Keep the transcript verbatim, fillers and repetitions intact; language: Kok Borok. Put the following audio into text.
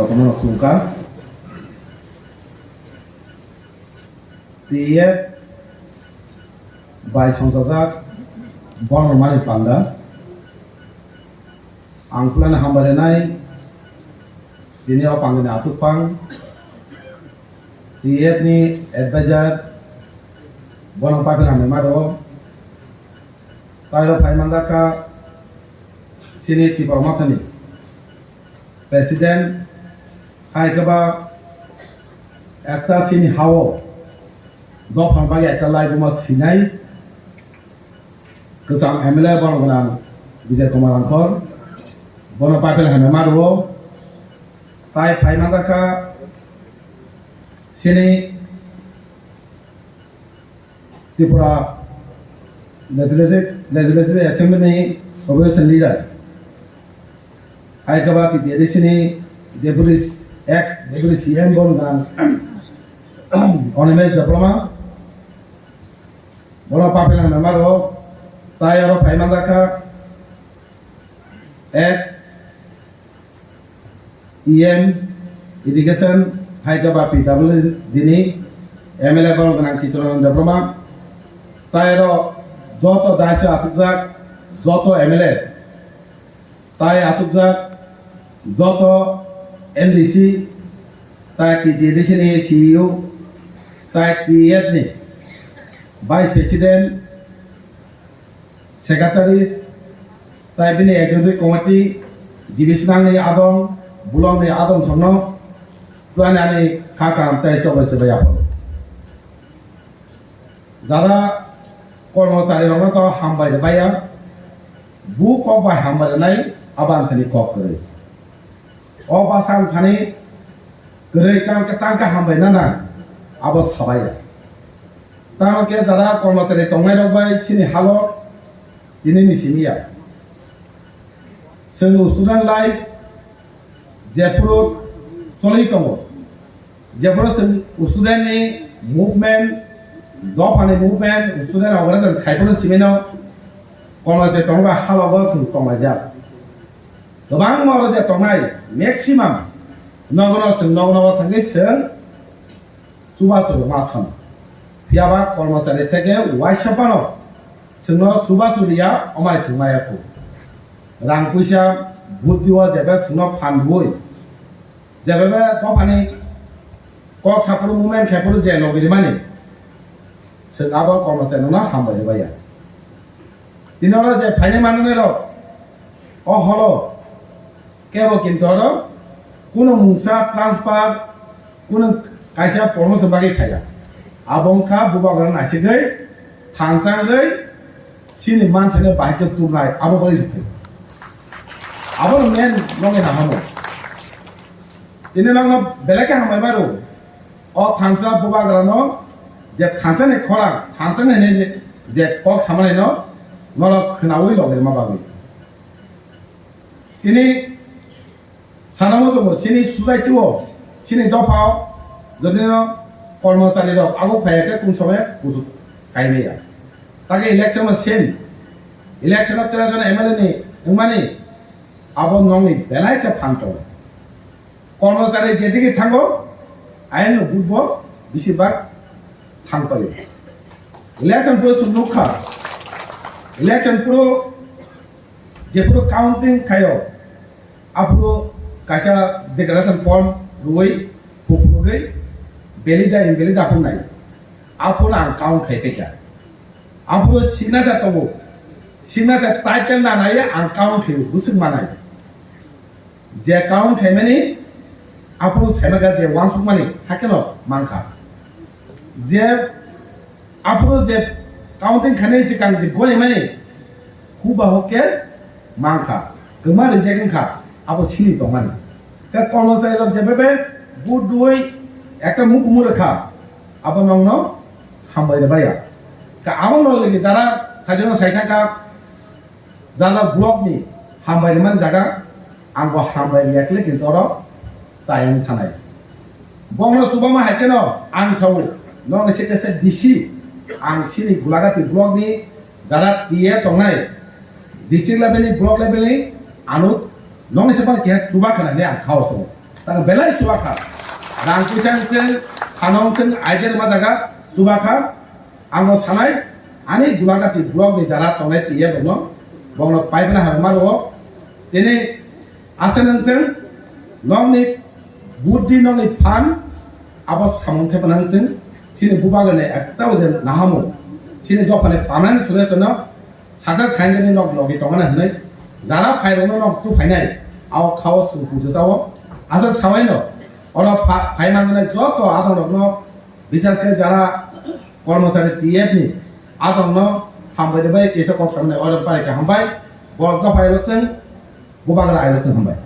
Jotono khulumkha. T F bai songchajak borok mani panda. Ang khulani hambai rwnai, tini o pandani achukphang, T F ni advisor, bono paiphi hambai ma rwo. Tairo phai manjakha chini Tipra Mothani President, hai khe ba ekta chini hao dophani bagwi ekta laibuma sinai kwcham M L A borok gwnang Bijay Kumar Rangkhol, bono paiphi hambai ma rwo. Tai phai manjakha chini Tripura Legislative, Legislative Assembly ni Opposition Leader, hai khe ba T T A D C ni Deputy, ex Deputy C M bo wngkha Animesh Debbarma, bono paiphi hambai ma rwo. Tai oro phai manjakha ex E M Education, hai khe ba P W D ni M L A borok gwnang Chittaranjan Debbarma, tai oro joto daisa achukjak joto M L A, tai achukjak joto M D C, tai T T A D C ni C E O, tai T F ni Vice President, Secretaries, tai bini executive committee, divisional ni adong, block ni adong songno, twani ani kha kaham tai chobai chobai yaphago. Jara kormochari rokno to hambai rwbaiya, bu kok bai hambai rwnai, abo ang thani kok kwrwi. O bwsa ang thani kwrwi tang khe, tang khe hambai nana, abo sabaiya. Tamo khe jara kormochari tongnai rok bai chini halo tini ni simi ya. Chwng student life jephuru choli tongo, jephuru chwng student ni movement, dopha ni movement, student organization khai phuru simi no kormochari tongba halo bo chwng tonglaijak. Kwbangma oro je tongnai maximum nogo no chwng nogo nogo thangwi chwng chubachu rwma sano. Phiya ba kormochari theke uaisa phano chwngno chubachu riya, omai chwng maya khu. Rang puisa buddhi o jebe chwngno phan rwui, jebe be dophani kok saphuru movement khai phuru je logi rimani, chwng abo kormochari no hambai rwbaiya. Tini oro je phainai mananai rok o holo kebo kintu oro kuno mungsa transfer, kuno kaisa promotion bagwi phaiya. Abo wngkha bubagra naisigwi thanchangwi chini manthani bahai khe tubnai abo bagwi se phai. Abono main nongni nahamo. Tini nokno belai khe hambai maro. O thansa bubagrano je thansa ni khorang, thansa ni hwnwi je kok samani no norok khwnaui logirma bagwi. Tini sana muchungo chini society o, chini dopha o, jodi no kormochari rok abo phaiya khe kung somoi kuchuk kaimaya. Tage election o same. Election o tero jon M L A ni wngmani abo nokni belai khe phan tongo. Kormochari jedigi thango, ayang no vote bo bisi bak thang paio. Election puro chwng nukha. Election puro jephuru counting khaio, aphuru kaisa declaration form rwui, huphunugwi valid da invalid aphuru nai. Aphuru ang count khai paikha. Aphuru signature tongo. Signature title na naiya ang count khaio, bwswk manai. Je count khaimani aphuru saimankha je uansukmani hakheno mankha. Je aphuru je counting khainai swkang je gonimani hubaho khe mankha, kwma reject wngkha, abo sini tongmani. Khe kormochari rok je bebe vote rwui ekta mukumu rwkha, abo nokno hambai rwbaiya. Khe abo loge loge jara saijakno saithangkha, jajak block ni hambai rwmani jaga ang bo hambai rwya khe kintu oro chayang thanai. Bongno chubama hai kheno ang sao, nokni sete se bisi ang sini Gulagati block ni jara T A tongnai, district level ni, block level ni, ano nokni se phano keha chuba khna hinwi ang khao chungo. Tang belai chubakha. Rang puisa wngthwng, khano wngthwng, idea rwma jaga chubakha. Ang no sanai, ani Gulagati block ni jara tongnai T F no, bongno paibana hamma rwo. Tini asa wngthwng, nokni buddhi, nokni phan, abo samung thepana wngthwng, chini bubagrani ekta ode nahamung, chini dophani permanent solution no, success khainani nok logi tongmani hinwi jara phairokno nok tu phainai, ao khao sung puja chao. Aswk sawaino oro pha-, phai manjanai joto adongrokno, bises khe jara kormochari T F ni adongno hambai rwbai kisa kok samani oro pai khe hambai, borok dophai roteng, bubagra ai roteng hambai.